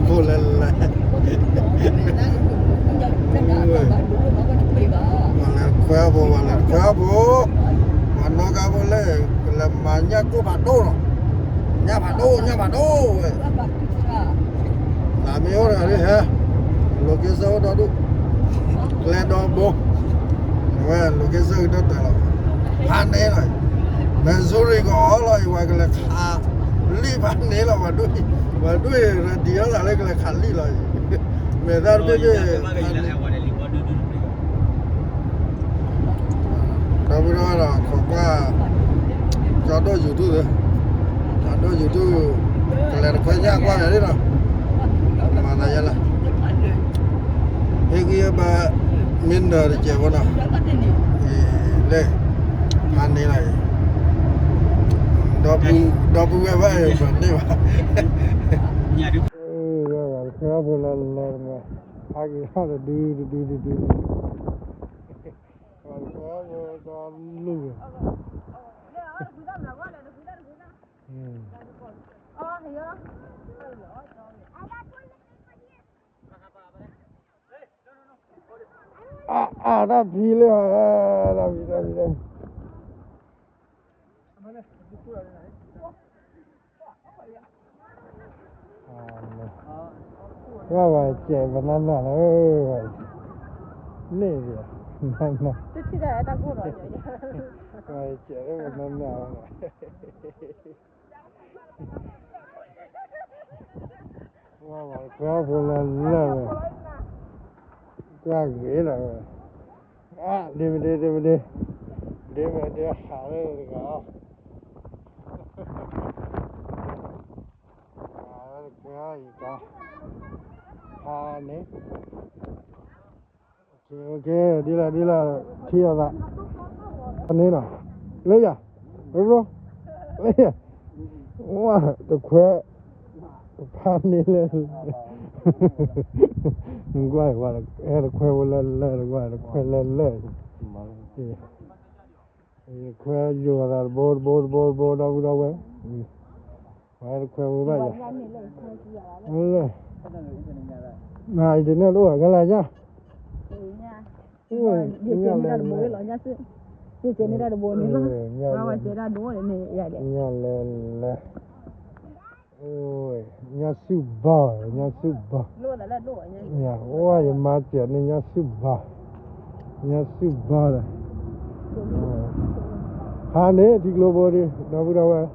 ဖိလဲၤလဲၤ ပှၤလဲၤခွဲဖိ ပှၤလဲၤခွဲဖိ ပှၤနီၢ်ကါဖိလဲၣ် ကလဲၤမၤညၣ်ကိၢ်ဖးဒိၣ်လီၤ ညၣ်ဖးဒိၣ် ညၣ်ဖးဒိၣ်ဝဲ သးမ့ၢ်အိၣ်တဂၤဒ်ဟဲ location အိၣ်ဒီဒူၣ် ကျဲဒီဘိ အဝဲ location ကတၢၢ်တၢၢ်လီၤ ဖးန့ၢ်လီၤ Missouri ကအီၣ်လီၤအံၤ ပှၤကလဲၤခးလံဖးန့ၢ်လီၤ ပှၤဒွဲၣ် ပှၤဒွဲၣ် ready အီၣ်သးလၢကလဲၤခးလံလီၤ မဲာ်သၣ်တဘ့ၣ်ဘ့ၣ် ဒီပုၢ်ဒီဝဲၢ်ဒီး ခိးကွၢ် ကၠီဒိၣ် YouTube သ့ ကၠီဒိၣ် YouTube ကလဲၤတခွဲညၣ်ကွၢ်ယၤလံနီၤ မၤသးယဲလၢ ဟ့ၣ်ဂံၢ်ဘါ မ့ၢ်နၢၤတစဲးဖိနီၤ လဲၣ် ဖးန့ၢ်လီၤအံၤ ဒီပုၢ်ဝဲၢ်ဘၣ်အံၤ မၤန့ၢ်ဘၣ် ဝဲၢ်တခွဲဖိလၢလၢတမံၤ ဟးက့ၤဟီၣ်တဒုတဒုတဒု ဝဲၢ်တခွဲဖိဒီလူၢ် အါ အါ တၢ်ဖံးလၢ တၢ်ဖံး တၢ်ဖံး တၢ်ဖံး ဝဲ ဝဲစဲးပနၢ်နၢ်လီၤ ဝဲ န့ၣ်ဒံး နၢ်နၢ် ဝဲစဲးလၢပနၢ်နၢ်လီၤ ဝဲ ဝဲတခွဲဖိလၢလၢဝဲ ကွၢ်ဂ့ၤလီၤဝဲ အါ ဒ့မ့ၢ်ဒ့ ဒ့မ့ၢ်ဒ့ ဒ့မ့ၢ်ဒ့ဟးလၢတဂၤအီၤ တခွဲအံၤကီး ဖးန့ၣ် ဒ်လၢ ဒ်လၢ ထံအသး ဖးန့ၣ်နီၤ လၢယၤ ဘြိ လၢယၤ ဝဲတခွဲ ဖးန့ၣ်လၢ နကွၢ် ဟဲတခွဲဖိလၢလၢ တကွၢ် တခွဲလၢလၢ တခွဲယိာ်သးတဘိတဘိတဘိတဘိ ဒီပုၢ်ဒီဝဲၢ် ပှၤတခွဲဖိဘၣ်ယၤ လၢ နအံၤတန့ၢ်တအိၣ်ဘၣ် ကဲလၢညါ ညါလဲၣ် ယကဲန့ၢ်တၢ်တဘိန့ၣ်လီၤ ညါလဲၣ်လဲၣ် ညါစုၣ်ဘီ ညါစုၣ်ဘီ ဝဲယမါစဲးန့ၣ် ညါစုၣ်ဘီ ညါစုၣ်ဘီဒီး ဖးန့ၣ် ထံကျိဘိဒီး ဒီပုၢ်ဒီဝဲၢ်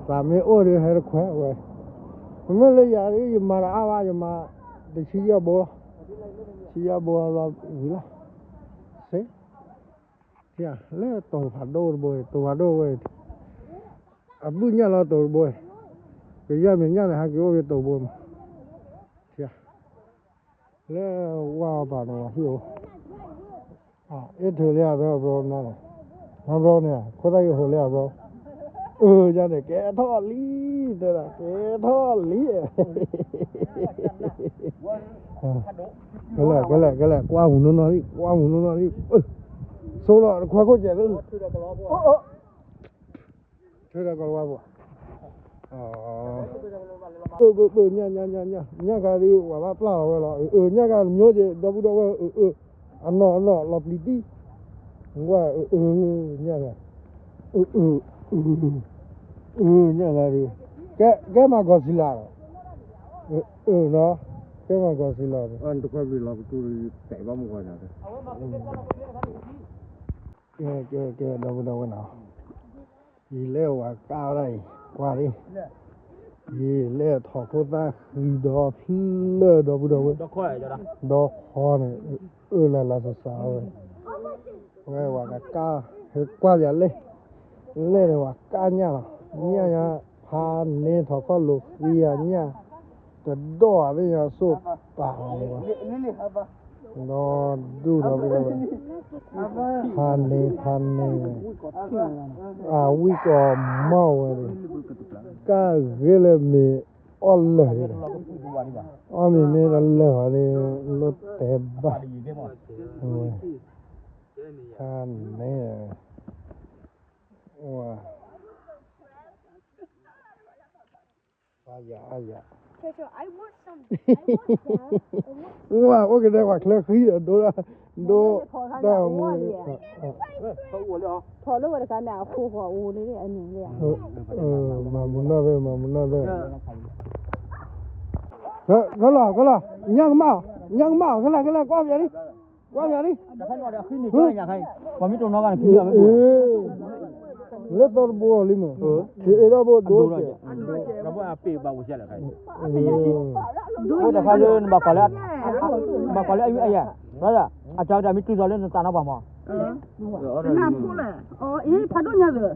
သးမ့ၢ်အိၣ်ဒီး ဟဲတခွဲဝဲ မ့မ့ၢ်လၢယၤဒီး ယမၤတအါဘၣ် ယမၤတဆံယဲၢ်ဘိလီၤ ဆံယဲၢ်ဘိလီၤဝံၤလီၤ စ့ လၢတိၤဖးဒိၣ်တဘိ တိၤဖးဒိၣ်ဝဲ အဘုၣ်ညၣ်လီၤတိၤတဘိ ကယၢ်မဲာ်ညၣ်န့ၣ် ဟဲက့ၤအိၣ်က့ၤတိၤဘိမး လၢဝါအီၤပာ်န့ၣ် ဟံၣ်အိၣ် အ့ၣ်ထုးလံအသၢဘျီနၤန့ၣ် နဘျီန့ၣ် ခိၣ်သၣ်ယိာ်ဟိးလံအဘျီ အၢ ယၤန့ၣ် ကဲထီၣ်လံ တဲဒၣ် ကဲထီၣ်လံ ကဲလဲၣ် ကဲလဲၣ် ကဲလဲၣ် ကွၢ်မုၢ်နီၢ်နီၢ်လံ ကွၢ်မုၢ်နီၢ်နီၢ်လံ ဆိလီၤ တခွဲခိၣ်စဲးသု ထုးဒီးကီးလၤဝါဘိၣ် ပၢၢ်ပၢၢ်ပၢၢ် ညၣ်ညၣ်ညၣ်ညၣ် ညၣ်ခါဒုး ပှၤဘၣ်ပျၢ်လီၤဝဲလီၤ အၢ အၢ ညၣ်ခါတမျိုးက့ၤ ဒီပုၢ်ဒီဝဲၢ် အၢ အၢ အနီၢ်အနီၢ် လီၤပျံၤတံၢ် ကွၢ် အၢ အၢ ညၣ်ခါ အၢ အၢ အၢ ညၣ်ခါဒုး ကဲ ကဲမၤကီၢ်စံလၤလီၤ အၢ အၢ နီၤ ကဲမၤကီၢ်စံလၤ တခွဲဘျုးလီၤ ပတူၢ်တဲဘၣ်မုၢ်ဂီၤညါ ကဲ ကဲ ကဲ ဒီပုၢ်ဒီဝဲၢ်နီၤ ယလဲၤဝဲကါဝဲဒၣ်အံၤ ကွၢ်လံ ယလဲၤထီၣ်ခိၣ်သၣ်ဃံဒီဖျၢၣ်ဒီပုၢ်ဒီဝဲၢ် ဒီခီန့ၣ် အၢလၢ်လၢ်စၢ်စၢ်ဝဲ ဝဲဝဲကါ ဟဲကွၢ်ယၤလဲၣ် လဲၣ်န့ၣ်ဝဲကါညၣ်လီၤ ညၣ်ညါ ဖးန့ၢ်ထီၣ်ခီၣ်လိာ်ဃံယၤညၣ် တဒီၣ်အသ့ၣ်ညါစိၣ်ပာ်အီၤန့ၣ်ဝဲ ဒီဒူၣ်ဒီပုၢ်ဒီဝဲၢ် ဖးန့ၢ် ဖးန့ၢ်ဝဲ အဝံၣ်ကီးမီၢ်ဝဲန့ၣ် ကၢ်ဂ့ၤလၢမ့ၢ်အီၣ်လၢာ်န့ၣ် အီၣ်မ့ၢ်မ့ၢ်တလၢာ်ဘၣ်န့ၣ် လိၣ်တဲဘၣ် ဖးန့ၢ် ဝဲ ယယ ဝဲအိၣ်ကတဲပှၤချၢဃံဒီး ဒိ ဒိ တၢ်မူ ထီၣ်လၢဝဲတခါန့ၣ် အဃိဃီအိၣ်လၢအနံၤလၢယ မၤမူနီၢ်သၢ မၤမူနီၢ်သၢ ကလီၤ ကလီၤ ညၣ်ကမၣ်အီၤ ညၣ်ကမၣ်အီၤ ကလၢ် ကလၢ် ကွၢ်ပယီၤလံ ကွၢ်ပယီၤလံ ပှၤမ့ၢ်တိၢ်နီၣ်ဂၤန့ၣ် ခံလီၤမ့ၢ်ပှၤ လၢသီတဘိအီၤလံမး က့အ့ၣ်ထီၣ်ဘိဒိကဲ ဒီးပှၤအပ့ၤဘၣ်ဝဲဆဲးလဲၣ်ခါအံၤ အပ့ၤယဲၢ်ဆံ အိၣ်တခါလၢနဘၣ်ကွၢ်လၢ နဘၣ်ကွၢ်လၢအယဲၢ် အကၢ်တၢ်မ့ၢ်တုၤသိးလၢနသးနီၢ်ပှၤမး နဖိလဲၣ် အအံၤဖးဒိၣ်ညါသၢ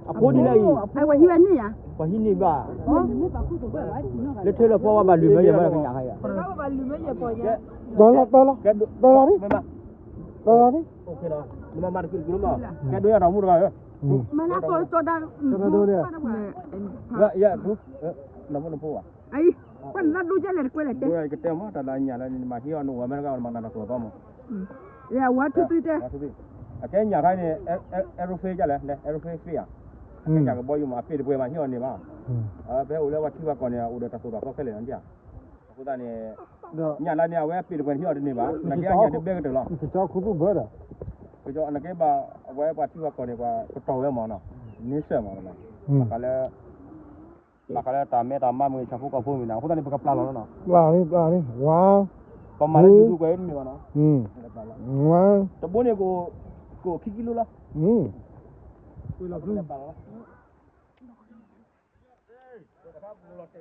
အဖိဒ်လဲၣ်အံၤ အဝဲဟံးဝဲန့ၣ်ယါ ပှၤဟံးန့ၢ်ဘၣ် လၢထၢလၢဖီဝါဘၣ်လုၢ်မ့ၢ်ယဲၢ်ဘၣ်ကညးခါယါ တၢ်လီၤ တၢ်လီၤ တၢ်လီၤန့ၣ် တၢ်လီၤန့ၣ် နမၤမၤတကုာ်တကုာ်လီၤမး ကဲဒိယၤဒီးမူတဂၤဧၢ တၢ်လီၤန့ၣ် ယဲ နဖိနဖိဘၣ် အံၤ ပှၤနသးဒိကလဲၣ်တကွဲလဲၣ်တဲ ကတဲမး တၢ်လၢညၣ်လၢနမၤဟံးအီၤနအိၣ်ဝဲမ့ၢ်တဂၤ နမၤနၤတၢ်ကိၢ်သီမး ဝဲထူသံတဲ အကဲညၣ်ခါန့ၣ် aeroplane ကလဲၣ် aeroplane သ့ဧါ အကဲညၣ်ကဘီယူၤမး အပ့ၤတပှဲၤမးဟံးအီၤန့ၣ်ဘၣ် ဖဲအိၣ်လၢပှၤထံပှၤကီၢ်န့ၣ် အိၣ်ဒီးတၢ်သိၣ်တၢ်သီခဲလၢာ်လီၤ အဃိသတးန့ၣ် ညၣ်လၢန့ၣ် အဝဲအပ့ၤတပှဲၤန့ၣ်ဟံးအီၤတန့ၢ်ဘၣ် နကဲညၣ်တဘဲကတၢၢ်လီၤ ကကီခူသူၣ်ဘၢဒီး ကကီနကဲဘၣ် အဝဲပှၤထံပှၤကီၢ်န့ၣ် ပှၤကတီၤဝဲမးနီၤ န့ဆၢၣ်မး ဘၣ်ဃးလၢ ဘၣ်ဃးလၢတၢ်မဲတၢ်မါမ့ၢ်ဂ့ၤ ဆၣ်ဖိကီၢ်ဖိမ့ၢ်နီၤ အဃိသတးန့ၣ် ပကပျၢ်လီၤလီၤနီၤ ပျၢ်န့ၣ် ပျၢ်န့ၣ် ဝါ ပမၤလၢဒူဒူကွဲးမ့ၢ်ဘၣ်နီၤ ဝါ တဘိန့ၣ် ကိၣ်ခံကံလိလီၤ ပျၢ်လီ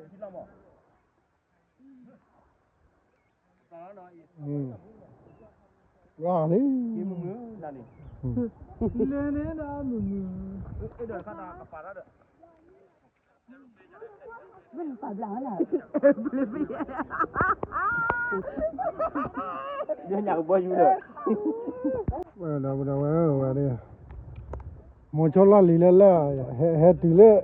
ၤ ဝါန့ၣ် လဲၤန့ၣ်ဒၣ်မုၢ်မုၢ် ညၣ်ကဘီယူၤဒီး ဝဲဒီးဝဲဒီးဝဲဝဲဒီး မိၤဆိလီၢ်လံၤလၢလၢ ဟဲတုၤလၢ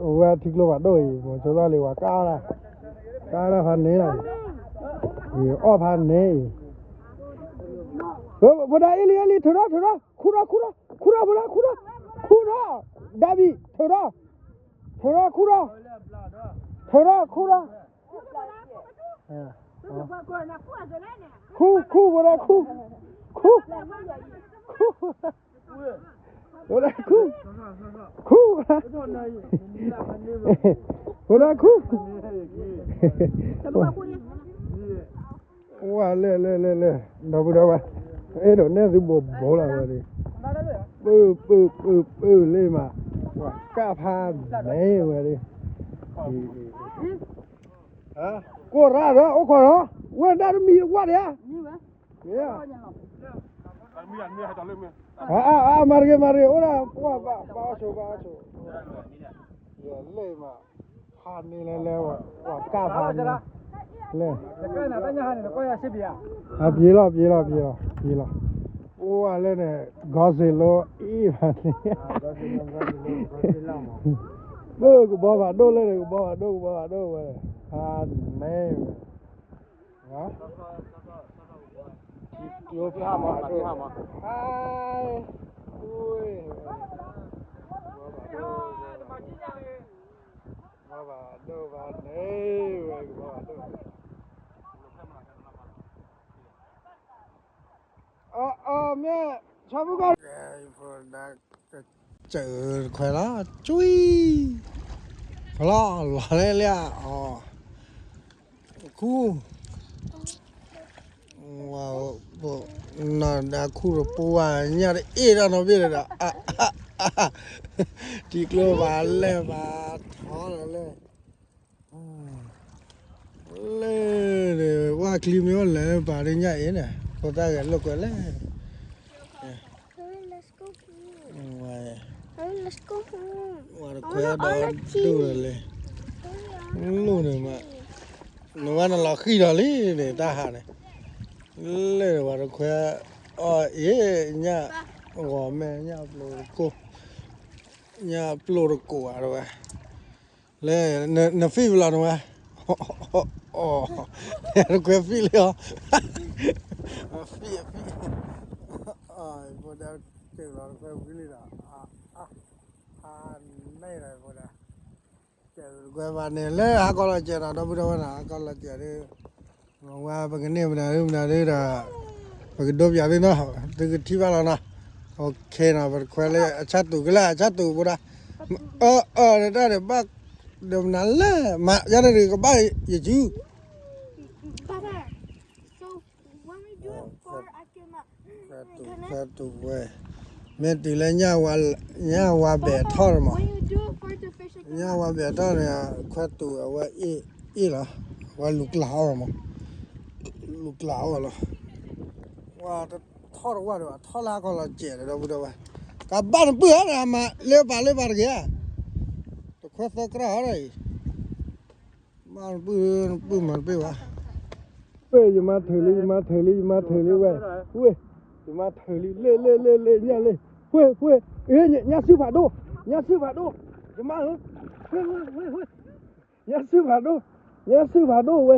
ဝဲထံကျိဖးဒိၣ်အံၤ မိၤဆိလီၢ်လံၤဝဲကါဒၣ် ကါဒၣ်ဖးန့ၣ်လီၤ အီၣ်ဖးန့ၣ်အံၤ ဖိဒါအ့လံ အ့လံ ထုးထီၣ် ထုးထီၣ် ခူၣ်ထီၣ် ခူၣ်ထီၣ် ဖိဒါ ခူၣ်ထီၣ် ခူၣ်ထီၣ် ဒါဘံၣ် ထုးထီၣ် ထုးထီၣ် ခူၣ်ထီၣ် ထုးထီၣ် ခူၣ်ထီၣ် ခူၣ် ခူၣ် ဖိဒါ ခူၣ် ခူၣ် ခူၣ် ဖိဒါ ခူၣ် ခူၣ် ဖိဒါ ခူၣ် ဝဲလဲၣ်လဲၣ်လဲၣ်လဲၣ် ဒီပုၢ်ဒီဝဲၢ် အဲၣ်ဒိးနဲၣ်သုဘိးဘိလီၤဝဲဒၣ် ပုၢ်ပုၢ်ပုၢ်ပုၢ်လံမး ပှၤကၢ်ဖးန့ၣ်ဝဲဒၣ် ကိၢ်ရၣ်ဒီး အိၣ်ခိးဒီး ဝဲဒၣ်တမံၤဝဲဒၣ် မ့ၢ် အ အ အ မၤတဂ့ၤ မၤတဂ့ၤ အိၣ်ဒၣ် ပှၤဘၣ်အီၣ်ဆိး ဘၣ်အီၣ်ဆိး ယလဲၣ်မး ဖးန့ၣ်လဲၣ်လဲၣ် ပှၤကၢ်ဖးန့ၣ် လဲၣ် အ ပျံၤလီၤ ပျံၤလီၤ ပျံၤလီၤ ပျံၤလီၤ အိၣ်ဝဲလဲၣ်န့ၣ် ဂီၤစ့ၤလိအ့ၣ်ဖးန့ၣ် မ့ၢ်ကဘီဖးဒိၣ်လဲၣ်န့ၣ် ကဘီဖးဒိၣ် ကဘီဖးဒိၣ်ဝဲ ဖးန့ၣ် ဟါ ဟါ ဘၣ်ဒိၣ်ဘၣ်န့ၣ်ဝဲ ကဘၣ်ဘၣ်ဒိၣ် အအမ့ၢ် ဆၣ်ဖိကီၢ် ကစၢၢ်ခွဲးလီၤ ကွံ လီၤ လီၤလဲၣ်လၢအီၤ ခူ နီၢ်ဒါခူတပူၤဝဲ ညၣ်တအ့ၣ်တၢ်နီတဘ့ၣ်လၢၤဒီး ထံကျိဘၣ်လဲၣ်ဘၣ်ထီလီၤလဲၣ် လဲၣ် ဝဲချံမ့ၢ်အိၣ်လဲၣ်ပာ်ဒ်ညၣ်အ့ၣ်န့ၣ် ဖိသၣ်ဂဲၤလိာ်ကွဲလဲၣ် ဝဲတခွဲဒီဒူၣ်လၢ်လၢ် လိၣ်န့ၣ်မး နဝဲနလီၤဃံၢ်ဒီးလံန့ၣ် တၢ်ဟးန့ၣ် လဲၣ်ဝဲတခွဲ အီၣ်အ့ၣ် ညၣ်ဂီၤမဲာ် ညၣ်ပျိတကိၢ် ညၣ်ပျိတကိၢ်ဧါတဝဲ လဲၣ် န န feel လီၤနဝဲ တခွဲ feel လံအီၤ feel feel ဖိဒါက့ၤလီၤတခွဲ feel လံဒီး အ အ အ န့ၣ်လီၤဖိဒါ ကွဲးဘၣ်န့ၣ်လၢဟါကီၢ်လီၤစဲးနီၤ ဒီပုၢ်ဒီဝဲၢ်နီၤ ဟါကီၢ်လီၤစဲးဒီး ဝဲပကန့ၢ်မနုၤမနုၤဒီး ပကဒိပၠးသုနီၤ သုကထံၣ်ဘၣ်လီၤနီၤ OKနီၤ ပတခွဲလၢအဆၣ်တူာ်ကလၢအဆၣ်တူာ်ဖိဒၣ် အၢအၢတၢ်ဒီးဘၣ် ဒီးမနုၤလဲၣ် မၤယၤန့ၣ်ကဘၣ်ယစု ခွဲတူာ်ခွဲတူာ်ဝဲ မ့ၢ်တုၤလၢ ညၣ်ဝါဘဲးထီၣ်န့ၣ်မး ညၣ်ဝါဘဲးထီၣ်န့ၣ် ခွဲတူာ်အဝဲအ့ၣ်လီၤ အဝဲလူၤကျးအီၣ်မး လူၤကျးအီၣ်လီၤ ဝဲတထီၣ်တဝၢ်ဒီး အထီၣ်လၢဟါကီၢ်လီၤစဲးဒီး ဒီပုၢ်ဒီဝဲၢ် ကဘၣ်နပုၢ်ဧါ မၤလၢပာ်လၢပာ်တဂ့ၤဧါ တခွဲသၢကြၢးဟီဒီးအံၤ မ့ၢ်နပုၢ် နပုၢ်မၤတပ့ၢ်ဘၣ် ဝဲ ယမါထုးလံ ယမါထုးလံ ယမါထုးလံဝဲ ဝဲ ယမါထုးလံ လ့ၣ်လ့ၣ်လ့ၣ်လ့ၣ် ညၣ်လ့ၣ် ဝဲ ဝဲ ညၣ်စုဖးဒိၣ် ညၣ်စုဖးဒိၣ် ယမါဧၢ ဝဲ ဝဲ ဝဲ ဝဲ ညၣ်စုဖးဒိၣ် ညၣ်စုဖးဒိၣ်ဝဲ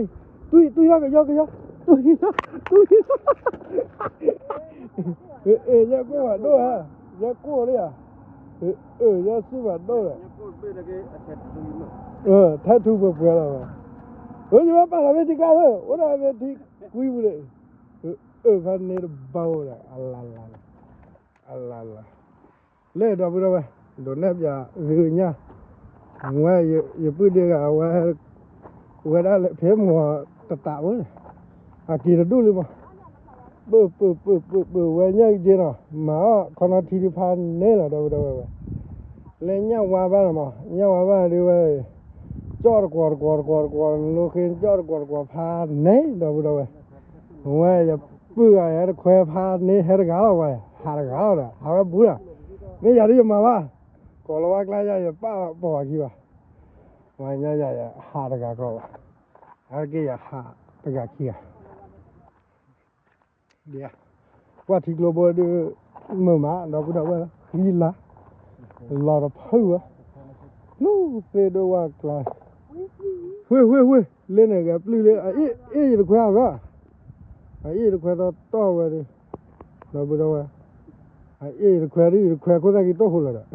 တွံၢ် တွံၢ်ထီၣ်ကယီကယီ တွံၢ် တွံၢ် ညၣ်ကိၢ်ဖးဒိၣ်ဧါ ညၣ်ကိၢ်လံဧါ ညၣ်စုဖးဒိၣ်ဒီး ထဲထူပှဲၤပှဲၤလီၤဝဲ အၢ ယမါပာ်လီၤမ့ၢ်ထံကျါဝဲ အိၣ်ဒီးမ့ၢ်ထံကွံပူၤန့ၣ် အၢ ဖဲန့ၣ်တဘၣ်အိၣ်ဒီး အလၢ်လၢ် အလၢ်လၢ် လၢဒီပုၢ်ဒီဝဲၢ် ဒိးနဲၣ်ပၠးဂ့ၤညါ ဝဲ ယပုၢ်ဒ့ဂၤအဝဲ ဝဲဒၣ်လၢဖဲမီၤတတးဝဲ အက့ၤတဒူၣ်လံမး ပၢၢ်ပၢၢ်ပၢၢ်ပၢၢ်ပၢၢ်ဝဲညၣ်က့နီၤ မၤအီၣ်ခီနီထံဒုးဖးန့ၣ်လီၤ ဒီပုၢ်ဒီဝဲၢ်ဝဲ လၢညၣ်ဝါဘၣ်န့ၣ်မး ညၣ်ဝါဘၣ်ဒုးဝဲ ကၠီၣ်တကွီၤတကွီၤတကွီၤတကွီၤ နလိဃ့ကၠီၣ်တကွီၤတကွီၤဖးန့ၣ် ဒီပုၢ်ဒီဝဲၢ် ဝဲယပုၢ်ဂၤဟဲတခွဲဖးန့ၣ် ဟဲတဂၤလီၤဝဲ ဟးတဂၤလီၤဒီး ဟးဝဲဘူးဒီး မ့ၢ်ယၤဒ်ယမၤဘၣ် ကိးလီၤဝါကျါယၤ ယပာ်ပီၤအခံဘၣ် ဝဲညါယၤ ယဟးတဂၤကြီဘၣ် အါတက့ၢ်ယဟးတဂၤခံဂၤ ကွၢ်ထံကျိဘိဒုး မုာ်မး ဒီပုၢ်ဒီဝဲၢ် ဃံလၤ လီၤတဖုဝဲ လူၤသ့ၣ်ဒိၣ်ဝဲကျါ ဝ့ၢ်ဝ့ၢ်ဝ့ၢ် လၢန့ၣ်ဂဲၤပျုၢ်လၢ အအ့ၣ်အ့ၣ်ယတခွဲအသီ အအ့ၣ်ယတခွဲတီတီဝဲဒုး ဒီပုၢ်ဒီဝဲၢ် အအ့ၣ်ယတခွဲဒုး ယတခွဲခိၣ်သၣ်က့ၤတိၢ်ဃိလီၤဒီး